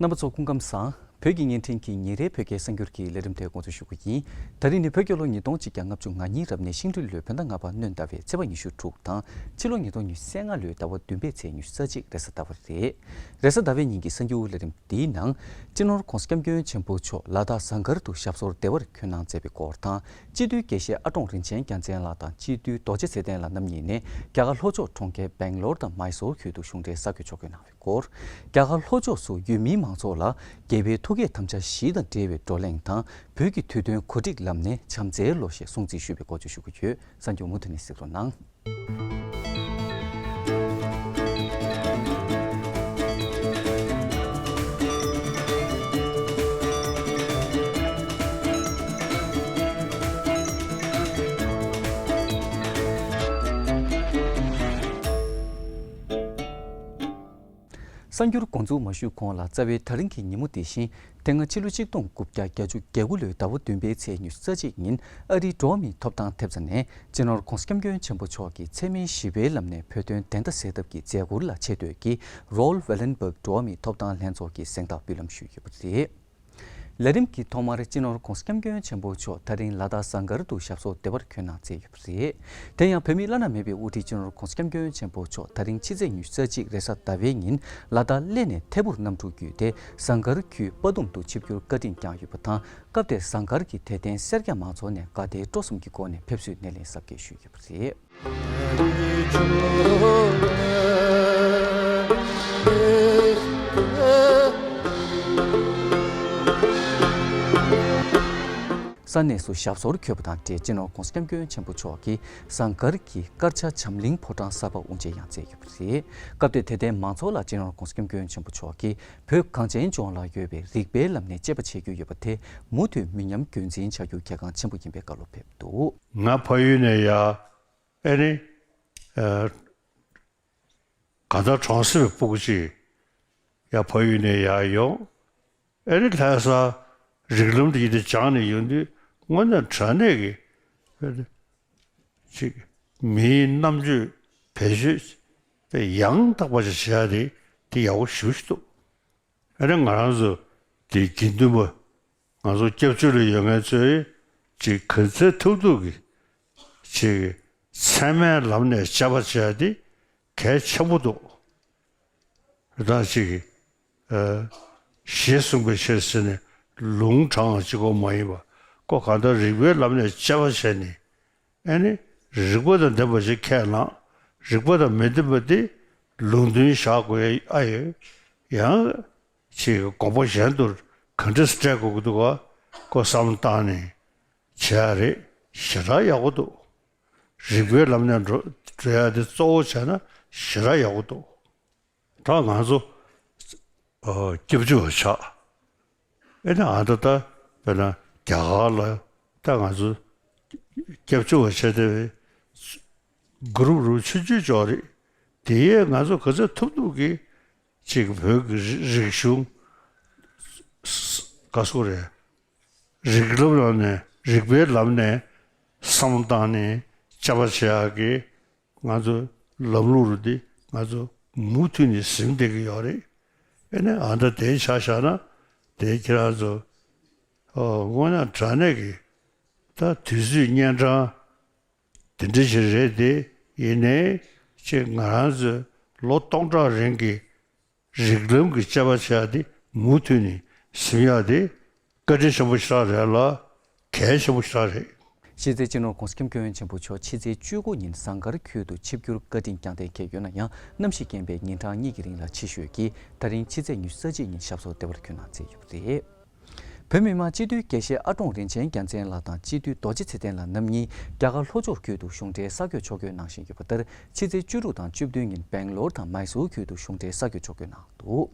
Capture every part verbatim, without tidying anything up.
རྣམ་པ་ཚོ་སྐུ་ཁམས་བཟང་། བོད་ཀྱི་བརྙན་འཕྲིན་གྱི་ཉིན་རེའི་བོད་སྐད་གསར་འགྱུར་གྱི་ལས་རིམ་དེ་འགོ་འཛུགས་ཞུ་གི་ཡིན། ད་རིང་ནི་བོད་རྒྱལ་ལོ་ཉིས་སྟོང་གཅིག་བརྒྱ་ལྔ་བཅུ་ང་གཉིས་རབ་གནས་ཤིང་སྦྲུལ་ལོའི་བོད་ཟླ་ལྔ་པ་སྣྲོན་ཟླ་བའི་ཚེས་པ་ཉི་ཤུ་དྲུག་དང་། ཕྱི་ལོ་ཉིས་སྟོང་ཉི་ཤུ་རྩ་ལྔ་ལོའི་ཟླ་བ་བདུན་པའི་ཚེས་ཉི་ཤུ་རྩ་གཅིག་རེས་གཟའ་ཟླ་བ་རེད། རེས་གཟའ་ཟླ་བའི་ཉིན་གྱི་གསར་འགྱུར་ལས་རིམ་འདིའི་ནང་། སྤྱི་ནོར་༧གོང་ས་༧སྐྱབས་མགོན་ཆེན་པོ་མཆོག་ལ་དྭགས་ཟངས་དཀར་དུ་ཞབས་སོར་བདེ་བར་འཁོད་གནང་མཛད་པའི་སྐོར་དང་། སྤྱི་འཐུས་དགེ་བཤེས་ཨ་ཀྲོང་རིན་ཆེན་རྒྱལ་མཚན་ལགས་དང་སྤྱི་འཐུས་རྡོ་རྗེ་ཚེ་བརྟན་ལགས་རྣམ་གཉིས་ནས་རྒྱ་གར་ལྷོ་ཕྱོགས་གྲོང་ཁྱེར་སྦེང་ལོར་དང་མཱི་སོར་ཁུལ་དུ་གཞུང་འབྲེལ་གསར་འགོད་ཕྱོགས་སྒྲིག་གནང་བའི་སྐོར། རྒྱ་གར་ལྷོ་ཕྱོགས་སུ་ཡུལ་མིའི་མང་ཚོགས་ལ་རྒྱལ་བའི་ཐུགས་བསྐྱེད་དམ་བཅའ་བཞི་དང་འབྲེལ་བའི་བགྲོ་གླེང་དང་། བོད་ཀྱི་དུས་སྟོན་གོ་སྒྲིག་ལམ་ནས་བྱམས་བརྩེའི་ལོ་ཞེས་སྲུང་བརྩི་ཞུས་པའི་སྐོར་བརྗོད་ཞུ་གི་ཡོད། གསར་འགྱུར་མུ་མཐུད་ནས་གཟིགས་རོགས་གནང་། གསར་འགྱུར་འགོ་འཛུགས་མ་ཞུས་གོང་ལ། རྩ་བའི་ད་རིང་གི་ཉིན་མོ་འདི་བཞིན། དེ་སྔ་ཕྱི་ལོ་ཆིག་སྟོང་དགུ་བརྒྱ་བརྒྱད་ཅུ་གྱ་དགུ་ལོའི་ཟླ་བ་བདུན་པའི་ཚེས་ཉི་ཤུ་རྩ་གཅིག་ཉིན་ཨ་རིའི་འགྲོ་བ་མིའི་ཐོབ་ཐང་ཐེབས་རྩ་ནས་སྤྱི་ནོར་༧གོང་ས་༧སྐྱབས་མགོན་ཆེན་པོ་མཆོག་གིས་ཚད་མེད་བཞི་པའི་ལམ་ནས་བོད་དོན་བདེན་མཐའ་གསལ་ཐབས་ཀྱི་མཛད་ཁུར་ལ་ཆེ་བསྟོད་ཀྱིས་རོལ་ཝེ་ལན་སྦག་འགྲོ་བ་མིའི་ཐོབ་ཐང་ལྷན་ཚོགས་ཀྱི་གཟེངས་རྟགས་འབུལ་ལམ་ཞུས་ཡོད་པ་རེད། ལས་རིམ་གྱི་ཐོག་མར་སྤྱི་ནོར་༧གོང་ས་༧སྐྱབས་མགོན་ཆེན་པོ་མཆོག་ད་རིང་ལ་དྭགས་ཟངས་དཀར་དུ་ཞབས་སོར་བདེ་བར་འཁོད་གནང་མཛད་ཡོད་པ་རེད། དེ་ཡང་བོད་མིའི་བླ་ན་མེད་པའི་དབུ་ཁྲིད་སྤྱི་ནོར་༧གོང་ས་༧སྐྱབས་མགོན་ཆེན་པོ་མཆོག་ད་རིང་ཕྱི་ཚེས་ཉི་ཤུ་རྩ་གཅིག་རེས་གཟའ་ཟླ་བའི་ཉིན་ལ་དྭགས་གླེ་ནས་ཐད་འཕུར་གནམ་གྲུ་བརྒྱུད་དེ་ཟངས་དཀར་ཁུལ་དཔའ་གཏུམ་དུ་ཆིབས་བསྒྱུར་བཀའ་དྲིན་བསྐྱངས་ཡོད་པ་དང་། སྐབས་དེར་ཟངས་དཀར་གྱི་དད་ལྡན་སེར་སྐྱ་མང་ཚོགས་ནས་དགའ་དད་སྤྲོ་གསུམ་གྱི་སྒོ་ནས་ཕེབས་བསུའི་སྣེ་ལེན་གཟབ་རྒྱས་ཞུས་ཡོད་པ་རེད། ས་གནས་སུ་ཞབས་སོར་འཁོད་པ་དང་འབྲེལ་སྤྱི་ནོར་༧གོང་ས་༧སྐྱབས་མགོན་ཆེན་པོ་མཆོག་གིས་ཟངས་དཀར་གྱི་དཀར་ཆག་བྱམས་གླིང་ཕོ་བྲང་གསར་པ་དབུ་འབྱེད་ཡང་མཛད་ཡོད་པ་རེད། སྐབས་དེར་དད་ལྡན་མང་ཚོགས་ལ་སྤྱི་ནོར་༧གོང་ས་༧སྐྱབས་མགོན་ཆེན་པོ་མཆོག་གིས་བོད་གངས་ཅན་ལྗོངས་ལ་ཡོད་པའི་རིག་པའི་ལམ་ནས་དཔྱད་པ་བྱེད་རྒྱུ་ཡོད་པ་དེ་མུ་མཐུད་མི་ཉམས་རྒྱུན་འཛིན་བྱ་རྒྱུ་གལ་འགངས་ཆེན་པོ་ཡིན་པའི་བཀའ་སློབ་ཕེབས་འདུག། ང་ཕ་ཡུལ་ནས་ཡར་ཨེ་ནི་ཨ་གང་ལྟར་གྲོང་གསེབ་ཀྱི་སྤུ་གུ་ཅིག་ཡར་ཕ་ཡུལ་ནས་ཡར་ཡོང་། ཨེ་ནི་ལྷ་ས་རིགས་ལམ་དེ་ཡིན་དེ་སྦྱངས་ནས་ཡོང་དུས་དངོས་གནས་དྲང་གནས་ཀྱི་ཅིག་མིའི་རྣམ་དཔྱོད་བེད་སྤྱོད་དེ་ཡང་དག་པ་ཞིག་བྱེད་ཡ་དེ་དེ་ཡག་པོ་ཞེ་པོ་ཞིག་འདུག། ཨེ་ནི་ང་རང་ཚོ་དེ་དགེ་འདུན་པ་ང་ཚོ་སྐྱབས་བཅོལ་ལ་ཡོད་མཁན་ཚོས་ཅིག་ག་ཚོད་ཐུབ་ཐུབ་ཀྱིས་ཅིག་ཚད་མའི་ལམ་ནས་དཔྱད་པ་བྱེད་ཡ་དེ་གལ་ཆེན་པོ་འདུག། ད་ཅིག་ཨ་ཞེས་གསུངས་པའི་ཕྱིར་ཟེར་ནས་ལུང་དྲངས་གཅིག་པོ་མ་ཡིན་པ་ཁོ་གང་ལྟར་རིགས་པའི་ལམ་ནས་དཔྱད་པ་བྱས་ནས། ཨ་ནི་རིགས་པ་དང་ལྡན་པ་ཞིག་ཁས་བླངས། རིགས་པ་དང་མི་ལྡན་པ་དེ་ལུང་འདྲེན་བཞག་དགོས་ཡ་ཨ་ཡོད། ཡང་ཅིག་དགོངས་པ་གཞན་དུ་ག་འདྲས་སྤྲད་དགོས་ཀྱི་འདུག་ག་ཁོ་བསམ་བློ་བཏང་ནས་བྱེད་ཡ་རེད། ཞེ་དྲག་ཡག་པོ་འདུག། རིགས་པའི་ལམ་ནས་འགྲོ་འགྲོ་ཡ་དེ་གཙོ་བོ་བྱས་ན་ཞེ་དྲག་ཡག་པོ་འདུག། ད་ང་ཚོ་ཨ་སྐྱབས་བཅོལ་བ་ཆགས། ཨེ་ནི་ཨ་ད་ད་དཔེར་ན་རྒྱ་གར་ལ་ད་ང་ཚོ་སྐྱབས་བཅོལ་བ་བྱས་ཏེ་གུ་རུབ་རུབ་ཆུང་ཆུང་ཅོག་རེད། དེ་ཡས་ང་ཚོ་ག་ཚོད་ཐུབ་ཐུབ་ཀྱིས་ཅིག་བོད་ཀྱི་རིག་རིག་གཞུང་ག་སོ་རེད། རིགས་ལམ་ལམ་ནས་རིགས་པའི་ལམ་ནས་བསམ་བློ་བཏང་ནས་དཔྱད་པ་བྱེད་ཡག་གི་ང་ཚོ་ལམ་ལུགས་རུ་འདི་ང་ཚོ་མུ་མཐུད་ནས་ཟིན་བསྡད་ཀྱི་ཡོད་རེད། ཨེ་ནས་ཨ་ད་དེ་ཆ་བཞག་ན་དེ་ཁྱེད་རང་ཚོ་ཨོ་དངོས་གནས་དྲང་གནས་ཀྱི་ད་དུས་ཚོད་གཉན་འཕྲང་དེ་འདྲ་ཞིག་རེད་དེ། ཡིན་ནའི་ཅིག་ང་རང་ཚོའི་ལོ་སྟོང་ཕྲག་རིང་གི་རིགས་ལམ་གྱི་དཔྱད་པ་བྱས་ཏེ་མུ་མཐུད་ནས་ཟིན་ཡག་དེ་བཀའ་དྲིན་ཆེན་པོ་ཞེ་དྲག་རེད་ལ་གལ་ཆེན་པོ་ཞེ་དྲག་རེད། གཞི་རྩའི་སྤྱི་ནོར་༧གོང་ས་༧སྐྱབས་མགོན་ཆེན་པོ་མཆོག་ཕྱི་ཚེས་བཅུ་དགུ་ཉིན་ཟངས་དཀར་ཁུལ་དུ་ཆིབས་བསྒྱུར་བཀའ་དྲིན་བསྐྱངས་གཏན་འཁེལ་ཡོད་ན་ཡང་། གནམ་གཤིས་རྐྱེན་པས་ཉིན་གྲངས་གཉིས་ཀྱི་རིང་ལ་ཕྱིར་བཞུད་ཀྱིས་ད་རིང་ཕྱི་ཚེས་ཉི་ཤུ་རྩ་གཅིག་ཉིན་ཞབས་སོར་བདེ་བར་འཁོད་གནང་མཛད་ཡོད་པ་རེད། བོད་མི་མང་སྤྱི་འཐུས་དགེ་བཤེས་ཨ་ཀྲོང་རིན་ཆེན་རྒྱལ་མཚན་ལགས་དང་སྤྱི་འཐུས་རྡོ་རྗེ་ཚེ་བརྟན་ལགས་རྣམ་གཉིས་རྒྱ་གར་ལྷོ་ཕྱོགས་ཁུལ་དུ་གཞུང་འབྲེལ་གསར་འགོད་ཕྱོགས་སྒྲིག་གནང་བཞིན་ཡོད་པ་ལྟར། ཕྱི་ཚེས་བཅུ་དྲུག་དང་བཅུ་བདུན་ཉིན་སྦེང་ལོར་དང་མཱི་སུར་ཁུལ་དུ་གཞུང་འབྲེལ་གསར་འགོད་ཕྱོགས་སྒྲིག་གནང་འདུག།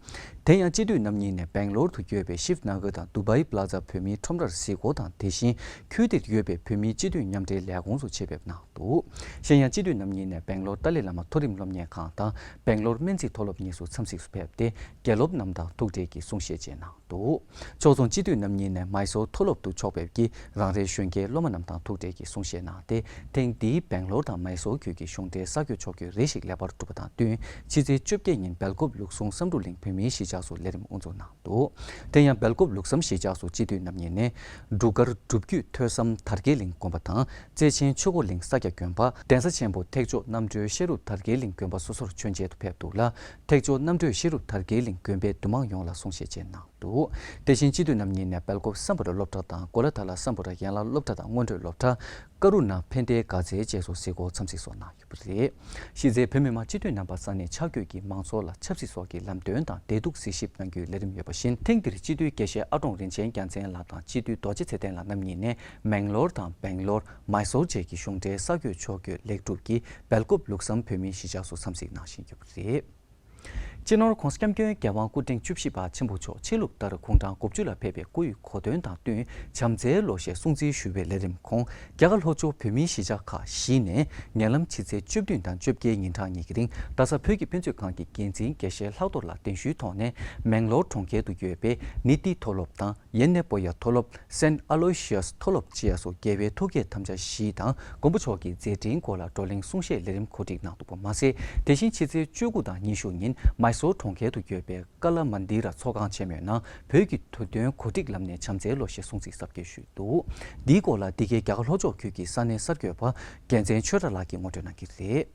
དེ་ཡང་སྤྱི་འཐུས་རྣམ་གཉིས་ནས་སྦེང་ལོར་དུ་ཡོད་པའི་ཤིབ་ན་གར་དང་དུ་བྷའི་པ་ལ་ཛ་བོད་མིའི་ཁྲོམ་རར་གཟིགས་སྐོར་དང་། དེ་བཞིན་ཁུལ་དེར་ཡོད་པའི་བོད་མིའི་སྤྱི་འཐུས་མཉམ་འབྲེལ་ལས་ཁུངས་སུ་ཆེད་ཕེབས་གནང་འདུག། གཞན་ཡང་སྤྱི་འཐུས་རྣམ་གཉིས་ནས་སྦེང་ལོར་ཏཱ་ལའི་བླ་མ་མཐོ་རིམ་སློབ་གཉེར་ཁང་དང་སྦེང་ལོར་སྨན་རྩིས་མཐོ་སློབ་གཉིས་སུ་འཚམས་གཟིགས་སུ་ཕེབས་ཏེ། དགེ་སློབ་རྣམས་དང་ཐུག་འཕྲད་ཀྱིས་གསུང་བཤད་བཅས་གནང་འདུག། ཕྱོགས་མཚུངས་སྤྱི་འཐུས་ རྣམ་གཉིས་ནས་མའི་སོར་མཐོ་སློབ་ཏུ་ཕྱོགས་ཕེབས་ཀྱིས་རང་རེའི་གཞོན་སྐྱེས་སློབ་མ་རྣམས་དང་ཐུག་འཕྲད་ཀྱིས་གསུང་བཤད་གནང་སྟེ། ཐེངས་འདིའི་སྦེང་ལོར་དང་མའི་སོར་ཁུལ་གྱི་གཞུང་འབྲེལ་གསར་འགོད་ཕྱོགས་བསྐྱོད་རེ་ཞིག་ལེགས་པར་གྲུབ་པ་དང་བསྟུན། ཕྱི་ཚེས་བཅོ་བརྒྱད་ཉིན་སྦེལ་ཀོབ་ལུགས་ཟུང་བསམ་གྲུབ་གླིང་བོད་མིའི་གཞིས་ཆགས་སུ་ལས་རིམ་དབུ་འཛུགས་གནང་འདུག་དེ་ཡང་སྦེལ་ཀོབ་ལུགས་བསམ་གཞིས་ཆགས་སུ་སྤྱི་འཐུས་རྣམ་གཉིས་ནས་འབྲུག་སྒར་སྒྲུབ་བརྒྱུད་ཐོས་བསམ་དར་རྒྱས་གླིང་དགོན་པ་དང་། བརྩེ་ཆེན་ཆོས་འཁོར་གླིང་ས་སྐྱ་དགོན་པ། གདན་ས་ཆེན་པོ་ཐེག་མཆོག་རྣམ་གྲོལ་ཤེས་རབ་དར་རྒྱས་གླིང་དགོན་པ་སོ་སོར་མཆོད་མཇལ་དུ་ཕེབས་འདུག་ལ། ཐེག་མཆོག་རྣམ་གྲོལ་ཤེས་རབ་དར་རྒྱས་གླིང་དགོན་པའི་འདུས་མང་ཡོངས་ལ་གསུང་བཤད་བཅས་གནང་འདུག་དེ་བཞིན་སྤྱི་འཐུས་རྣམ་གཉིས་ནས་སྦེལ་ཀོབ་སམ་བྷོ་ཊ་སློབ་གྲྭ་དང་གོ་ལ་ཐ་ལ་སམ་བྷོ་ཊ་ཡན་ལག་སློབ་གྲྭ་དང་སྔོན་འགྲོའི་སློབ་གྲྭ། ཀ་རུ་ན་ཕན་བདེའི་དགའ་ཚལ་བཅས་སུ་གཟིགས་སྐོར་འཚམས་གཟིགས་སོགས་གནང་ཡོད་པ་རེད། གཞི་རྩའི་བོད་མི་མང་སྤྱི་འཐུས་རྣམ་པ་ས་གནས་ཆ་བགོས་ཀྱིས་མང་ཚོགས་ལ་ཆབ་སྲིད་སོགས་ཀྱི་ལམ་སྟོན་དང་བདེ་སྡུག་གཟིགས་ཞིབ་གནང་རྒྱུའི་ལས་རིམ་ཡོད་པ་བཞིན། ཐེངས་འདིར་སྤྱི་འཐུས་དགེ་བཤེས་ཨ་ཀྲོང་རིན་ཆེན་རྒྱལ་མཚན་ལགས་དང་སྤྱི་འཐུས་རྡོ་རྗེ་ཚེ་བརྟན་ལགས་རྣམ་གཉིས་ནས་མེང་ལོར་དང་སྦེང་ལོར། མའི་སོར་བཅས་ཀྱི་གཞུང་འབྲེལ་གསར་འགོད་ཕྱོགས་བསྐྱོད་ལེགས་གྲུབ་ཀྱིས་སྦེལ་ཀོབ་ལུགས་བསམ་བོད་མིའི་གཞིས་ཆགས་སུ་འཚམས་གཟིགས་གནང་བཞིན་ཡོད་པ་རེད། སྤྱི་ནོར་༧གོང་ས་༧སྐྱབས་མགོན་རྒྱལ་དབང་སྐུ་ཕྲེང་བཅུ་བཞི་པ་ཆེན་པོ་མཆོག་ཆོས་ལུགས་ལྟར་དགུང་གྲངས་དགུ་བཅུ་ལ་ཕེབས་པའི་སྐུའི་གོ་སྟོན་དང་བསྟུན། བྱམས་བརྩེའི་ལོ་ཤས་སྲུང་བརྩི་ཞུ་བའི་ལས་རིམ་ཁོངས། རྒྱ་གར་ལྷོ་ཕྱོགས་བོད་མིའི་གཞིས་ཆགས་ཁག་བཞི་ནས་ཉེ་ལམ་ཕྱི་ཚེས་བཅུ་བདུན་དང་བཅོ་བརྒྱད་ཉིན་གྲངས་གཉིས་ཀྱི་རིང་རྡ་ས་བོད་ཀྱི་དཔེ་མཛོད་ཁང་གི་འགན་འཛིན་དགེ་བཤེས་ལྷག་རྡོར་ལགས་གདན་ཞུའི་ཐོག་ནས་མེང་ལོར་གྲོང་ཁྱེར་དུ་ཡོད་པའི་ནི་ཏི་མཐོ་སློབ་དང་། ཡེན་ནེ་པོ་ཡ་མཐོ་སློབ། སེན་ཨ་ལོའི་ཤི་ཡས་མཐོ་སློབ་བཅས་སུ་རྒྱལ་བའི་ཐུགས་བསྐྱེད་དམ་བཅའ་བཞི་དང་མགོན་པོ་མཆོག་གི་མཛད་འཕྲིན་སྐོར་ལ་བགྲོ་གླེང་གསུང་བཤད་ལས་རིམ་གོ་སྒྲིག་གནང་འདུག་པ་མ་ཟད། དེ་བཞིན་ཕྱི་ཚེས་བཅུ་དགུ་དང་ཉི་ཤུ་ཉིན་མའི་སོར་གྲོང་ཁྱེར་དུ་ཡོད་པའི་ཀ་ལ་མན་དི་ར་ཚོགས་ཁང་ཆེན་མོའི་ནང་བོད་ཀྱི་དུས་སྟོན་གོ་སྒྲིག་ལམ་ནས་བྱམས་བརྩེའི་ལོ་ཤས་སྲུང་བརྩི་གཟབ་རྒྱས་ཞུས་འདུག་འདིའི་སྐོར་ལ་འདི་གའི་རྒྱ་གར་ལྷོ་ཕྱོགས་ཁུལ་གྱི་ས་གནས་གསར་འགོད་པ་རྒྱལ་མཚན་ཆོས་གྲགས་ལགས་ཀྱིས་ངོ་སྤྲོད་གནང་གི་རེད།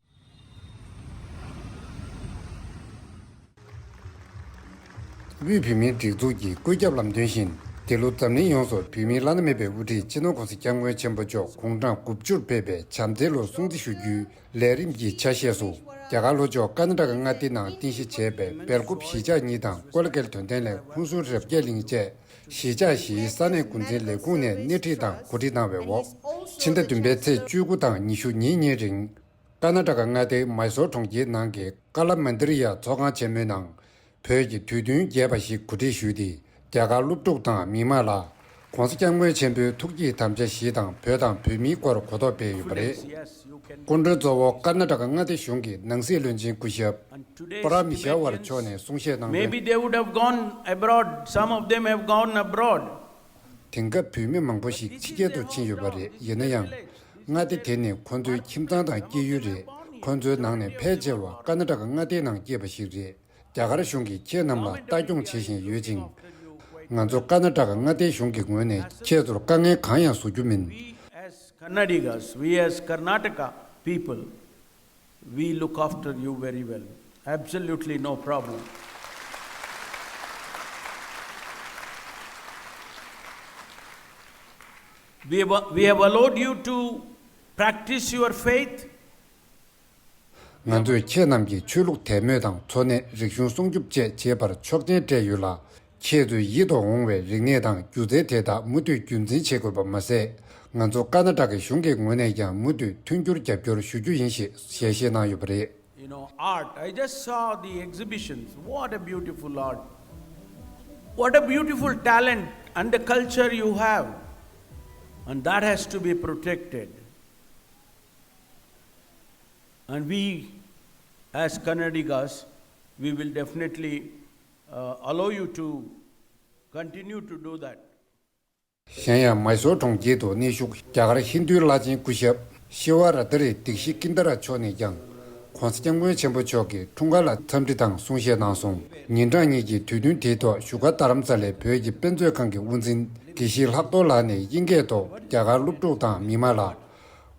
དབུས་བོད་མིའི་སྒྲིག་འཛུགས་ཀྱི་བཀོད་ཁྱབ་ལམ་སྟོན་བཞིན། འདི་ལོ་འཛམ་གླིང་ཡོངས་སུ་བོད་མིའི་བླ་ན་མེད་པའི་དབུ་ཁྲིད་སྤྱི་ནོར་༧གོང་ས་༧སྐྱབས་མགོན་ཆེན་པོ་མཆོག་དགུང་གྲངས་དགུ་བཅུར་ཕེབས་པའི་བྱམས་བརྩེའི་ལོ་སྲུང་བརྩི་ཞུ་རྒྱུའི་ལས་རིམ་གྱི་ཆ་ཤས་སུ། རྒྱ་གར་ལྷོ་ཕྱོགས་ཀར་ན་ཊ་ཀ་མངའ་སྡེའི་ནང་རྟེན་གཞི་བྱས་པའི་སྦེལ་ཀོབ་གཞིས་ཆགས་གཉིས་དང་ཀོ་ལ་གྷལ་དོན་ལྡན་གླིང་ཧུན་སུར་རབ་རྒྱས་གླིང་བཅས་གཞིས་ཆགས་བཞིའི་ས་གནས་འགོ་འཛིན་ལས་ཁུངས་ནས་སྣེ་ཁྲིད་དང་གོ་སྒྲིག་གནང་བའི་འོག་ཕྱི་ཟླ་བདུན་པའི་ཚེས་བཅུ་དགུ་དང་ཉི་ཤུ་ཉིན་གཉིས་རིང་། ཀར་ན་ཊ་ཀ་མངའ་སྡེའི་མའི་སོར་གྲོང་ཁྱེར་ནང་གི་ཀ་ལ་མན་དི་རི་ཡ་ཚོགས་ཁང་ཆེན་མོའི་ནང་། བོད་ཀྱི་དུས་སྟོན་རྒྱས་པ་ཞིག་གོ་སྒྲིག་ཞུས་ཏེ། རྒྱ་གར་སློབ་ཕྲུག་དང་མི་མང་ལ། ྋགོང་ས་ྋསྐྱབས་མགོན་ཆེན་པོའི་ཐུགས་བསྐྱེད་དམ་བཅའ་བཞི་དང་བོད་དང་བོད་མིའི་སྐོར་གོ་རྟོགས་སྤེལ་ཡོད་པ་རེད། སྐུ་མགྲོན་གཙོ་བོ་ཀར་ན་ཊ་ཀ་མངའ་སྡེ་གཞུང་གི་ནང་སྲིད་བློན་ཆེན་སྐུ་ཞབས་པ་ར་མི་ཤ་ཝར་མཆོག་ནས་གསུང་བཤད་གནང་དོན། Maybe they would have gone abroad, some of them have gone abroad. དེང་སྐབས་བོད་མི་མང་པོ་ཞིག་ཕྱི་རྒྱལ་དུ་ཕྱིན་ཡོད་པ་རེད། ཡིན་ན་ཡང་། མངའ་སྡེ་དེ་ནི་ཁོ་ཚོའི་ཁྱིམ་ཚང་དང་སྐྱེས་ཡུལ་རེད། ཁོ་ཚོའི་ནང་ནས་ཕལ་ཆེ་བ་ཀར་ན་ཊ་ཀ་མངའ་སྡེའི་ནང་སྐྱེས་པ་ཞིག་རེད། རྒྱ་གར་གཞུང་གིས་ཁྱེད་རྣམས་ལ་ལྟ་སྐྱོང་བྱེད་བཞིན་ཡོད་ཅིང་། ང་ཚོ་ཀར་ན་ཊ་ཀ་མངའ་སྡེའི་གཞུང་གི་ངོས་ནས་ཁྱེད་ཚོར་དཀའ་ངལ་གང་ཡང་བཟོ་རྒྱུ་མིན། We as Kannadigas, we as Karnataka people, we look after you very well. Absolutely no problem. We have, we have allowed you to practice your faith. ང་ཚོས་ཁྱེད་རྣམས་ཀྱི་ཆོས་ལུགས་དད་མོས་དང་འཚོ་གནས། རིག་གཞུང་སྲུང་སྐྱོབ་བཅས་བྱེད་པར་ཆོག་མཆན་སྤྲད་ཡོད་ལ། ཁྱེད་ཚོའི་ཡིད་དུ་འོང་བའི་རིག་གནས་དང་སྒྱུ་རྩལ་དེ་དག་མུ་མཐུད་རྒྱུན་འཛིན་བྱེད་དགོས་པ་མ་ཟད། ང་ཚོ་ཀར་ན་ཊ་ཀའི་གཞུང་གི་ངོས་ནས་ཀྱང་མུ་མཐུད་མཐུན་འགྱུར་རྒྱབ་སྐྱོར་ཞུ་རྒྱུ་ཡིན་ཞེས་ཞལ་བཞེས་གནང་ཡོད་པ་རེད། You know, art. I just saw the exhibitions. What a beautiful art. What a beautiful talent and the culture you have. And that has to be protected. And we, as Kannadigas, we will definitely, uh, allow you to continue to do that. གཞན་ཡང་། མའི་སོར་གྲོང་ཁྱེར་དུ་གནས་བཞུགས་རྒྱ་གར་ཧིན་རྡུའི་བླ་ཆེན་སྐུ་ཞབས་ཤི་ཝ་ར་ཏི་རི་དིག་ཤི་ཀིན་དྷ་ར་མཆོག་ནས་ཀྱང་། ྋགོང་ས་ྋསྐྱབས་མགོན་ཆེན་པོ་མཆོག་གི་འཁྲུངས་སྐར་ལ་འཚམས་འདྲི་དང་གསུང་བཤད་གནང་སོང་། ཉིན་གྲངས་གཉིས་ཀྱི་དུས་སྟོན་དེའི་ཐོག་བཞུགས་སྒར་རྡ་རམ་ས་ལའི་བོད་ཀྱི་དཔེ་མཛོད་ཁང་གི་དབུ་འཛིན་དགེ་བཤེས་ལྷག་རྡོར་ལགས་ནས་དབྱིན་སྐད་ཐོག་རྒྱ་གར་སློབ་ཕྲུག་དང་མི་མང་ལ།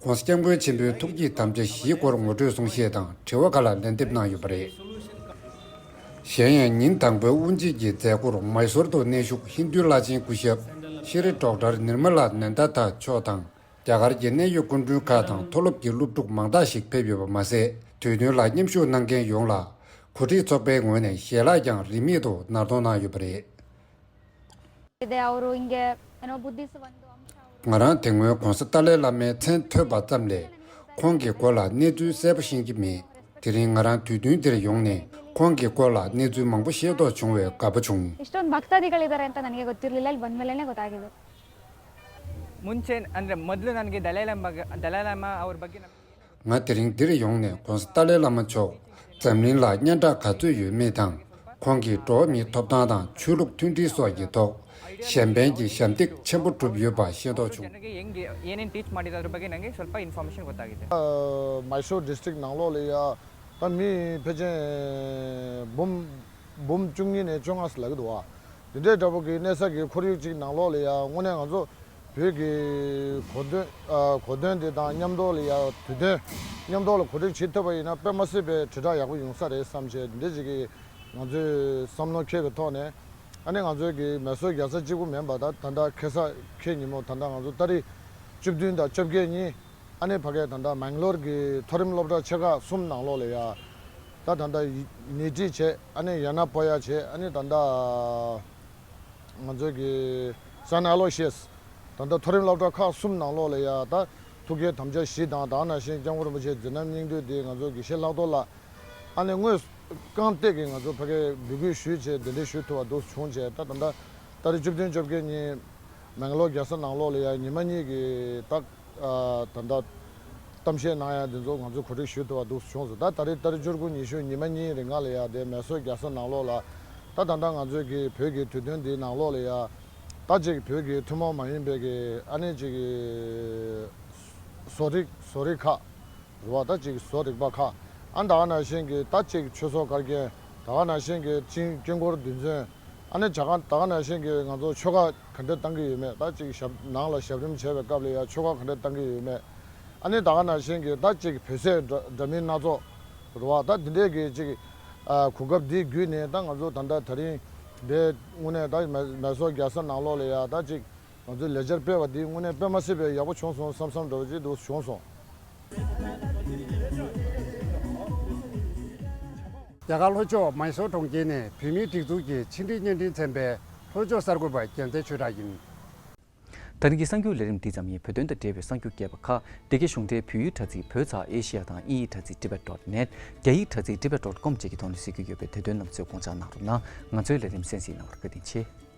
ྋགོང་ས་ྋསྐྱབས་མགོན་ཆེན་པོའི་ཐུགས་བསྐྱེད་དམ་བཅའ་བཞིའི་སྐོར་ངོ་སྤྲོད་གསུང་བཤད་དང་དྲི་བ་ཁག་ལ་ལན་འདེབས་གནང་ཡོད་པ་རེད། གཞན་ཡང་། ཉིན་དང་པོའི་དབུ་འབྱེད་ཀྱི་མཛད་སྒོར་མའི་སོར་དུ་གནས་བཞུགས་ཧིན་རྡུའི་བླ་ཆེན་སྐུ་ཞབས་ཤི་རི་ཌོག་ཊར་ནིར་མ་ལ་ནན་ད་ཐ་མཆོག་དང་། རྒྱ་གར་གྱི་གནད་ཡོད་སྐུ་མགྲོན་ཁག་དང་མཐོ་སློབ་ཀྱི་སློབ་ཕྲུག་མང་དག་ཞིག་ཕེབས་ཡོད་པ་མ་ཟད། དུས་སྟོན་ལ་མཉམ་ཞུགས་གནང་མཁན་ཡོངས་ལ་གོ་སྒྲིག་ཚོགས་པའི་ངོས་ནས་ཞལ་ལག་ཀྱང་རིན་མེད་དུ་ནར་གཏོང་གནང་ཡོད་པ་རེད། ང་རང་དེ་སྔོན་༧གོང་ས་ཏཱ་ལའི་བླ་མའི་མཚན་ཐོས་པ་ཙམ་ལས་ཁོང་གི་སྐོར་ལ་གནས་ཚུལ་གསལ་པོ་ཤེས་ཀྱི་མེད། དེ་རིང་ང་རང་དུས་སྟོན་འདིར་ཡོང་ནས་ཁོང་གི་སྐོར་ལ་གནས་ཚུལ་མང་པོ་ཤེས་རྟོགས་བྱུང་བས་དགའ་པོ་བྱུང་། イストンバクタディカリダレンタ何がゴティルリライバンメレネゴタギド。 ಮುಂಚೆ ಅಂದರೆ ಮೊದಲು ನನಗೆ ದಲೈ ಲಾಮಾ ಅವರ ಬಗ್ಗೆ ನಮಗೆ ང་དེ་རིང་འདིར་ཡོང་ནས་༧གོང་ས་ཏཱ་ལའི་བླ་མ་མཆོག་འཛམ་གླིང་ལ་སྙན་གྲགས་ག་ཚོད་ཡོད་མེད་དང་ ཁོང་གིས་འགྲོ་བ་མིའི་ཐོབ་ཐང་དང་ཆོས་ལུགས་མཐུན་སྒྲིལ་སོགས་ཀྱི་ཐོག་གཞན་ཕན་གྱི་ཞབས་འདེགས་ཆེན་པོ་བསྒྲུབས་ཡོད་པ་ཤེས་རྟོགས་བྱུང་། ಜನರಿಗೆ ಹೆಂಗೆ ಏನೇನು ಟೀಚ್ ಮಾಡಿದ್ರು ಅದ್ರ ಬಗ್ಗೆ ನಂಗೆ ಸ್ವಲ್ಪ ಇನ್ಫಾರ್ಮೇಶನ್ ಗೊತ್ತಾಗಿದೆ. མའི་སོར་ཌིས་ཊིག་ནང་ལོགས་ལ་ཡ་ད་མི་ཕལ་ཆེར་འབུམ་འབུམ་བཅུ་གཉིས་ནས་བཅོ་ལྔ་ཙམ་ལབ་ཀྱི་འདུག་བ། དེ་འདྲའི་འདྲ་པོ་གི་གནས་ས་གི་ཁོར་ཡུག་ཅིག་ནང་ལོགས་ལ་ཡ་དངོས་གནས་ང་ཚོ་བོད་ཀྱི་གོ་སྟོན་ཨ་གོ་སྟོན་དེ་དང་མཉམ་དུ་ལ་ཡ་དུས་སྟོན་མཉམ་དུ་ལ་གོ་སྒྲིག་བྱེད་ཐུབ་པ་ཡིན་ན་དཔེ་མ་སྲིད་པའི་དྲིལ་བསྒྲགས་ཡག་པོ་ཡོང་ས་རེད་བསམ་བྱས་འདི་འདྲ་ཅིག་གི་ང་ཚོས་བསམ་བློ་འཁྱེར་བའི་ཐོག་ནས་ཨ་ནི་ང་ཚོའི་གི་མེ་སོར་རྒྱལ་ས་གཅིག་པུ་མིན་པ་ད་ད་ལྟ་ཁེ་ས་ཁེ་ཉིན་མོ་ད་ལྟ་ང་ཚོ་ཏ་རིག་བཅུ་བདུན་དང་བཅོ་བརྒྱད་གཉིས་ཨ་ནི་ཕ་གའི་ད་ལྟ་མེང་ལོར་གི་མཐོ་རིམ་སློབ་གྲྭ་ཆེ་ཁག་གསུམ་ནང་ལོགས་ལ་ཡ་ད་ད་ལྟ་ནེ་ཊི་བྱས་ཨ་ནི་ཡ་ན་པོ་ཡ་བྱས་ཨ་ནི་ད་ལྟ། ང་ཚོའི་གི་སན་ཨ་ལོ་ཤེས་ད་ལྟ་མཐོ་རིམ་སློབ་གྲྭ་ཁག་གསུམ་ནང་ལོགས་ལ་ཡ་ད་ཐུགས་བསྐྱེད་དམ་བཅའ་བཞི་དང་ད་ག་ནང་བཞིན་སྐྱབས་མགོན་རིན་པོ་ཆེའི་མཛད་རྣམ་སྙིང་བསྡུས་དེ་ང་ཚོ་དགེ་བཤེས་ལྷག་རྡོར་ལགས་ཨ་ནི་དངོས་རྐང་སྟེགས་ཀྱི་ང་ཚོ་ཕ་གའི་འབོད་སྐུལ་ཞུས་བྱས་གདན་འདྲེན་ཞུ་ཐུབ་པ་འདུག་བྱུང་བྱས་ད་ད་ལྟ་ཏ་རིག་བཅུ་བདུན་བཅོ་བརྒྱད་ཉིན་མེང་ལོར་རྒྱལ་ས་ནང་ལོགས་ལ་ཡ་ཉི་མ་གཉིས་ཀྱི་ད་ད་ལྟ་གཏམ་བཤད་གནང་ཡ་འདི་ཚོ་ང་ཚོ་གོ་སྒྲིག་ཞུས་ཐུབ་པ་འདུག་བྱུང་སོང་། ད་ད་རེས་ཏ་རིག་བཅུ་དགུ་ཉི་ཤུ་ཉི་མ་གཉིས་རིང་ལ་ཡ་དེ་མེ་སོར་རྒྱལ་ས་ནང་ལོགས་ལ་ད་ད་ལྟ་ང་ཚོའི་གི་བོད་ཀྱི་དུས་སྟོན་འདིའི་ནང་ལོགས་ལ་ཡ་ད་ཅིག་བོད་ཀྱི་ཐུན་མོང་མ་ཡིན་པའི་གི་ཨ་ནི་ཅིག་གི་བཟོ་རིག་བཟོ་རིག་ཁག་རེད་བ། ད་ཅིག་བཟོ་རིག་པ་ཁག་ཨ་ད་ག་ནང་བཞིན་གི་ད་ཅིག་ཆོས་ཚོགས་བཀའ་བརྒྱུད་ད་ག་ནང་བཞིན་གི་དཀྱིལ་དཀྱིལ་འཁོར་རྡུལ་ཚོན་ཨ་ནི་ཇ་ཁང་ད་ག་ནང་བཞིན་གི་ང་ཚོ་ཆོ་ག་ག་འདྲ་བཏང་གི་ཡོད་མེད། ད་ཅིག་ཞབས་ནང་ལ་ཞབས་རིམ་བྱས་པའི་སྐབས་ལ་ཡ་ཆོ་ག་ག་འདྲ་བཏང་གི་ཡོད་མེད། ཨ་ནི་ད་ག་ནང་བཞིན་གྱི་ད་ཅིག་བོད་ཟས་འདྲ་འདྲ་མིན་སྣ་ཚོགས་རེད་བ། ད་འདི་འདྲའི་གི་ཅིག་ཨ་གོ་སྐབས་འདི་བརྒྱུད་ནས་ད་ང་ཚོ་ད་ལྟ་ད་རིང་འདི་དངོས་གནས་ད་མེ་མེ་སོར་རྒྱལ་ས་ནང་ལོགས་ལ་ཡ་ད་ཅིག་ང་ཚོའི་ལས་འཆར་སྤེལ་བ་འདི་དངོས་གནས་དཔེ་མ་སྲིད་པའི་ཡག་པོ་བྱུང་སོང་བསམ་བསམ་འདྲ་བོ་ཅིག་འདུག་བྱུང་སོང་། རྒྱ་གར་ལྷོ་ཕྱོགས་མཱི་སོར་གྲོང་ཁྱེར་ནས་བོད་མིའི་སྒྲིག་འཛུགས་ཀྱི་ཕྱི་འབྲེལ་བརྙན་འཕྲིན་ཚན་པའི་ལྷོ་ཕྱོགས་གསར་འགོད་པ་རྒྱལ་མཚན་ཆོས་གྲགས་ཡིན། ད་རིང་གི་གསར་འགྱུར་ལས་རིམ་འདི་ཙམ་ཡིན། བོད་དོན་དང་འབྲེལ་བའི་གསར་འགྱུར་རྒྱས་པ་ཁག་འདི་གའི་གཞུང་འབྲེལ་བོད་ཡིག་དྲ་ཚིགས་བོད་ཚགས་ཨེ་ཤི་ཡ་དང་དབྱིན་ཡིག་དྲ་ཚིགས་tibet dot net རྒྱ་ཡིག་དྲ་ཚིགས་tibet dot com བཅས་ཀྱི་ཐོག་ནས་གཟིགས་རྒྱུ་ཡོད་པས་དེ་དོན་རྣམས་ཚོས་དགོངས་འཇགས་གནང་རོགས་གནང་། ང་ཚོའི་ལས་རིམ་གསན་གཟིགས་གནང་བར་བཀའ་དྲིན་ཆེ།